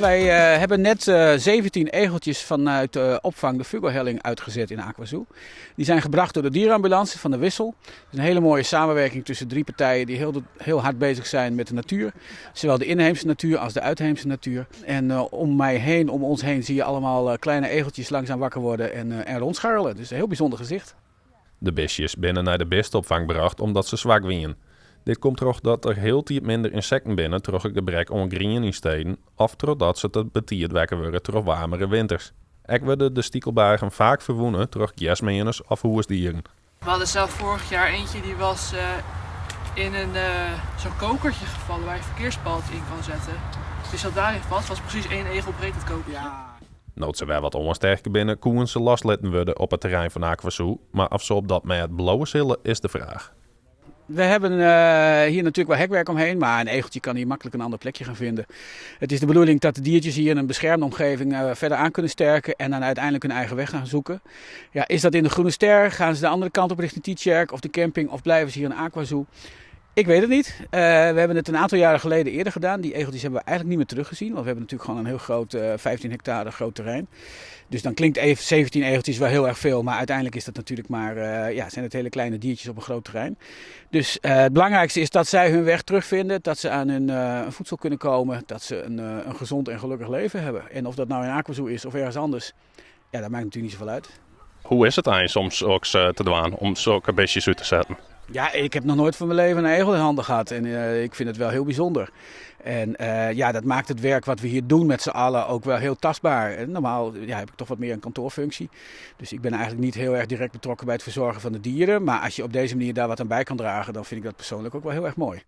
Wij hebben net 17 egeltjes vanuit de opvang de Fûgelhelling uitgezet in AquaZoo. Die zijn gebracht door de dierenambulance van de Wissel. Het is een hele mooie samenwerking tussen drie partijen die heel, heel hard bezig zijn met de natuur. Zowel de inheemse natuur als de uitheemse natuur. En om mij heen, om ons heen, zie je allemaal kleine egeltjes langzaam wakker worden en rondscharrelen. Dus een heel bijzonder gezicht. De bistjes binne nei de bistopfang brocht omdat se swak wienen. Dit komt trochdat der hieltyd minder ynsekten binne troch it gebrek oan grien yn steden of trochdat se te betiid wekker wurde troch waarmere winters. Ek wurde de stikelbaargen faak ferwûne troch gersmeaners of hûsdieren. We hadden zelf vorig jaar eentje die was in een zo'n kokertje gevallen waar je verkeerspaaltje in kan zetten. Die zat daarin vast, was precies één egel breed het kokertje. No't se wer wat oansterke binne, koenen se loslitten wurde op it terrein fan AquaZoo, mar oft se op dat mêd bliuwe sille is de fraach. We hebben hier natuurlijk wel hekwerk omheen, maar een egeltje kan hier makkelijk een ander plekje gaan vinden. Het is de bedoeling dat de diertjes hier in een beschermde omgeving verder aan kunnen sterken en dan uiteindelijk hun eigen weg gaan zoeken. Ja, is dat in de Groene Ster? Gaan ze de andere kant op richting Tietjerk of de camping of blijven ze hier in AquaZoo? Ik weet het niet. We hebben het een aantal jaren geleden eerder gedaan. Die egeltjes hebben we eigenlijk niet meer teruggezien. Want we hebben natuurlijk gewoon een heel groot, 15 hectare groot terrein. Dus dan klinkt even 17 egeltjes wel heel erg veel. Maar uiteindelijk is dat natuurlijk maar, ja, zijn het hele kleine diertjes op een groot terrein. Dus het belangrijkste is dat zij hun weg terugvinden. Dat ze aan hun voedsel kunnen komen. Dat ze een gezond en gelukkig leven hebben. En of dat nou in AquaZoo is of ergens anders, ja, dat maakt natuurlijk niet zoveel uit. Hoe is it eins om soks te dwaan, om sokke bistjes út te setten? Ja, ik heb nog nooit van mijn leven een egel in handen gehad. En ik vind het wel heel bijzonder. En ja, dat maakt het werk wat we hier doen met z'n allen ook wel heel tastbaar. En normaal, ja, heb ik toch wat meer een kantoorfunctie. Dus ik ben eigenlijk niet heel erg direct betrokken bij het verzorgen van de dieren. Maar als je op deze manier daar wat aan bij kan dragen, dan vind ik dat persoonlijk ook wel heel erg mooi.